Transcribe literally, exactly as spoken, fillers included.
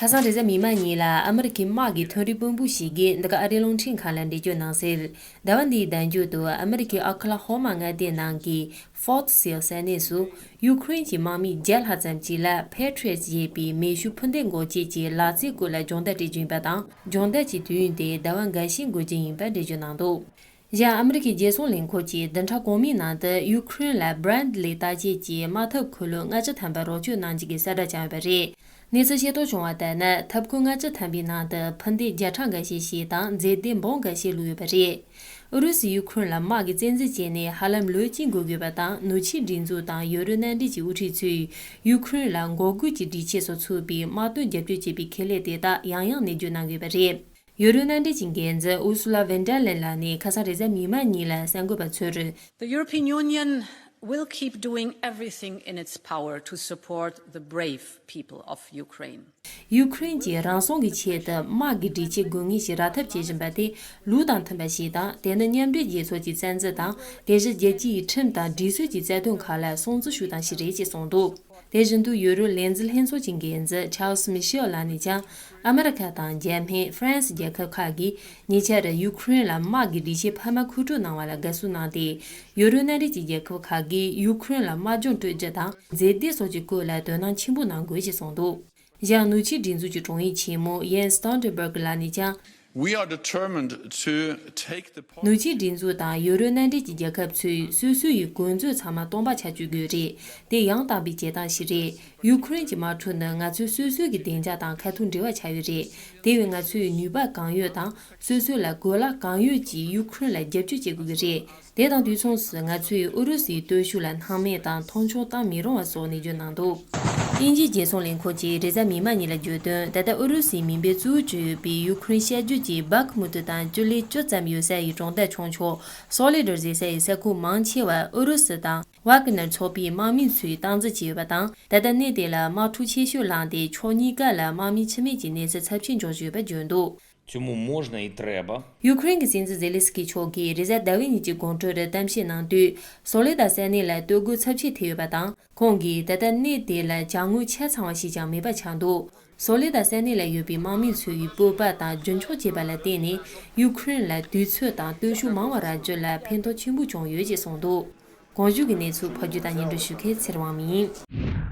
ཁ་སང་རེས་གཟའ་མིག་དམར་ཉིན་ལ་ཨ་མི་རི་ཀའི་དམག་གི་མཐོ་རིམ་དཔོན་པོ་ཞིག་གིས་འདི་ག་ཨ་རིའི་རླུང་འཕྲིན་ཁང་ལ་འགྲེལ་བརྗོད་གནང་གསལ། ཟླ་བ་འདིའི་ཟླ་མཇུག་ཏུ་ཨ་མི་རི་ཀའི་ཨོ་ཁ་ལ་ཧོ་མ་མངའ་སྡེའི་ནང་གི་ཕོར་ཏི་སིལ་ས་གནས་སུ་ཡུ་ཁུ་རེན་གྱི་དམག་མི་བརྒྱ་ལྷག་ཙམ་ཞིག་ལ་Patriot་ཞེས་པའི་མེ་ཤུགས་འཕུར་མདེལ་འགོག་བྱེད་ཀྱི་ལག་རྩལ་སྐོར་ལ་སྦྱོང་བརྡར་སྤྲད་རྒྱུ་ཡིན་པ་དང་། སྦྱོང་བརྡར་གྱི་དུས་ཡུན་དེ་ཟླ་བ་འགའ་ཤས་འགོར་རྒྱུ་ཡིན་པ་འགྲེལ་བརྗོད་གནང་འདུག་གཞན་ཨ་མི་རི་ཀའི་རྒྱལ་སྲུང་ལས་ཁུངས་ཀྱིས་བདུན་ཕྲག་གོང་མའི་ནང་དུ་ཡུ་ཁུ་རེན་ལ་Bradley་དར་ཆས་ཀྱི་དམག་འཐབ་འཁོར་ལོ་ལྔ་བཅུ་ཐམ་པ་རོགས་སྐྱོར་གནང་རྒྱུ་གི་གསལ་བསྒྲགས་བྱུང་ཡོད་པ་རེད། གནས་ཚུལ་ཤེས་རྟོགས་བྱུང་བ་ལྟར་ན། ཐབ་ཁུང་ལྔ་བཅུ་ཐམ་པའི་ནང་དུ་འཕུར་མདེལ་བརྒྱ་ཕྲག་འགའ་ཤས་ཤིག་དང་མཛེས་ལྡན་འབུམ་འགའ་ཤས་བླུགས་ཡོད་པ་རེད། ཨུ་རུ་སུས་ཡུ་ཁུ་རེན་ལ་དམག་གི་བཙན་འཛུལ་བྱས་ནས་ཧ་ལམ་ལོ་གཅིག་འགོར་དགོས་པ་དང་། ནུབ་ཕྱོགས་སྒྲིག་འཛུགས་དང་ཡུ་རོབ་མནའ་འབྲེལ་གྱི་དབུ་ཁྲིད་ཚོས་ཡུ་ཁུ་རེན་ལ་འགོག་རྒོལ་གྱི་སྒྲིག་ཆས་སོགས་ཚུད་པའི་དམག་དོན་རྒྱབ་སྐྱོར་བྱེད་པའི་ཁེ་ལས་དེ་དག་ཡང་ཡང་ནན་བརྗོད་གནང་དགོས་པ་རེད། ཡུ་རོབ་མནའ་འབྲེལ་གྱི་འགན་འཛིན་Ursula von der Leyen་ལགས་ནས་ཁ་སང་རེས་གཟའ་མིག་དམར་ཉིན་ལ་གསར་འགོད་པ་ཚོར། The European Union will keep doing everything in its power to support the brave people of Ukraine. ཡུ་ཁུ་རེན་གྱིས་རང་སྲུང་གི་ཆེད་དུ་དམག་གི་སྒྲིག་ཆས་དགོས་ངེས་ཤིག་རག་ཐབས་བྱེད་བཞིན་པ་དེ་ལུགས་དང་མཐུན་པ་ཞིག་དང་། དེ་ནི་མཉམ་འབྲེལ་རྒྱལ་ཚོགས་ཀྱི་རྩ་འཛིན་དང་། དེ་བཞིན་རྒྱལ་སྤྱིའི་ཁྲིམས་དང་སྒྲིག་སྲོལ་གྱི་རྩ་དོན་ཁག་ལ་སྲུང་བརྩི་ཞུ་སྟངས་ཤིག་རེད་ཅེས་གསུངས་འདུག་དེ་བཞིན་དུ་ཡུ་རོབ་ལས་འཛིན་ལྷན་ཚོགས་ཀྱི་འགན་འཛིན་Charles Michel་ལགས་ནས་ཀྱང་། ཨ་མི་རི་ཁ་དང་འཇར་མན། ཧྥ་རན་སི་རྒྱལ་ཁབ་ཁག་གིས་ཉེ་ཆར་ཡུ་ཁུ་རེན་ལ་དམག་གི་སྒྲིག་ཆས་འཕར་མ་མཁོ་སྤྲོད་གནང་བ་ལ་དགའ་བསུ་གནང་སྟེ། ཡུ་རོབ་མནའ་འབྲེལ་གྱི་རྒྱལ་ཁབ་ཁག་གིས་ཡུ་ཁུ་རེན་ལ་དམག་སྦྱོང་སྤྲོད་རྒྱུ་དང་མཛེས་སྡུག་སོགས་ཀྱི་སྐོར་ལ་དོ་སྣང་ཆེན་པོ་གནང་དགོས་ཞེས་གསུངས་འདུག་གཞན་ནུབ་ཕྱོགས་སྒྲིག་འཛུགས་ཀྱི་དྲུང་ཡིག་ཆེན་མོ་Jens Stoltenberg་ལགས་ནས་ཀྱང་། We are determined to take the ནུབ་ཕྱོགས་སྒྲིག་འཛུགས་དང་ཡུ་རོབ་མནའ་འབྲེལ་གྱི་རྒྱལ་ཁབ་ཚོས་སོ་སོ་ཡི་གོ་མཛོད་ཚང་མ་སྟོང་པ་ཆགས་བཅུག་དགོས་རེད། དེ་ཡང་དག་པའི་བྱེད་སྟངས་ཤིག་རེད། ཡུ་ཁུ་རེན་གྱི་དམག་འཁྲུག་ནི་ང་ཚོའི་སོ་སོའི་གི་བདེ་འཇགས་དང་ཁ་ཐུག་འབྲེལ་བ་ཆགས་ཡོད་རེད། དེ་བས་ང་ཚོས་ནུས་པ་གང་ཡོད་དང་སོ་སོ་ལ་གོ་ལག་གང་ཡོད་ཀྱིས་ཡུ་ཁུ་རེན་ལ་རྒྱབ་སྐྱོར་བྱེད་དགོས་ཀྱི་རེད། དེ་དང་དུས་མཚུངས་སུ་ང་ཚོས་ཨུ་རུ་སུའི་སྟོབས་ཤུགས་ལ་སྣང་མེད་དང་མཐོང་ཆུང་བཏང་མི་རུང་བ་སོགས་ནས་བརྗོད་གནང་འདུག་དབྱིན་ཇིའི་རྒྱལ་སྲུང་ལས་ཁུངས་ཀྱིས་རེས་གཟའ་མིག་དམར་ཉིན་ལ་བརྗོད་དོན། ད་ལྟ་ཨུ་རུ་སུའི་མིང་པས་གཙོ་བོ་བརྗོད་ཡོད་པའི་ཡུ་ཁུ་རེན་ཤར་རྒྱུད་ཀྱི་སྦག་མུ་ཏུ་དང་ཅུ་ལི་ཅུ་ཙམ་ཡོད་ས་ཡི་གྲོང་རྡལ་ཆུང་ཆུང་སོ་ལེ་དར་ཟེར་ས་ཡི་ས་ཁུལ་མང་ཆེ་བ་ཨུ་རུ་སུ་དང་ཝག་ནར་ཚོགས་པའི་དམག་མི་ཚོས་སྟངས་འཛིན་བྱས་ཡོད་པ་དང་། ད་ལྟ་གནས་དེ་ལ་དམག་འཁྲུག་ཆེ་ཤོས་ལངས་ཏེ་ཕྱོགས་གཉིས་ཀ་ལ་དམག་མི་འཆི་རྨས་ཀྱི་གནས་ཚུལ་ཚབས་ཆེན་འབྱུང་བཞིན་ཡོད་པ་བརྗོད་འདུག Цьому можна і треба. ཡུ་ཁུ་རེན་གྱི་སྲིད་འཛིན་ཛེ་ལེ་སི་ཀི་མཆོག་གིས་རེས་གཟའ་ཟླ་བའི་ཉིན་གྱི་དགོང་དྲོ་རུ་གཏམ་བཤད་གནང་དུས། སོ་ལེ་དཱར་ས་གནས་ལ་སྡོད་སྒོ་ཚབས་ཆེ་ཐེབས་ཡོད་པ་དང་། ཁོང་གིས་ད་ལྟ་གནས་དེ་ལ་ཅ་དངོས་ཆ་ཚང་བ་ཞིག་ཀྱང་མེད་པ་ཆགས་འདུག་སོ་ལེ་དཱར་ས་གནས་ལ་ཡོད་པའི་དམག་མི་ཚོ་ཡི་སྤོབས་པ་དང་རྒྱུན་འཁྱོངས་བྱས་པ་ལ་བརྟེན་ནས། ཡུ་ཁུ་རེན་ལ་དུས་ཚོད་དང་སྟོབས་ཤུགས་མང་བ་རག་རྒྱུ་ལ་ཕན་ཐོགས་ཆེན་པོ་བྱུང་ཡོད་ཅེས་གསུངས་འདུག་གོང་ཞུས་ཀྱི་གནས་ཚུལ་ཕབ་སྒྱུར་དང་སྙན་སྒྲོན་ཞུ་མཁན་ཚེ་རིང་དབང་མོ་ཡིན།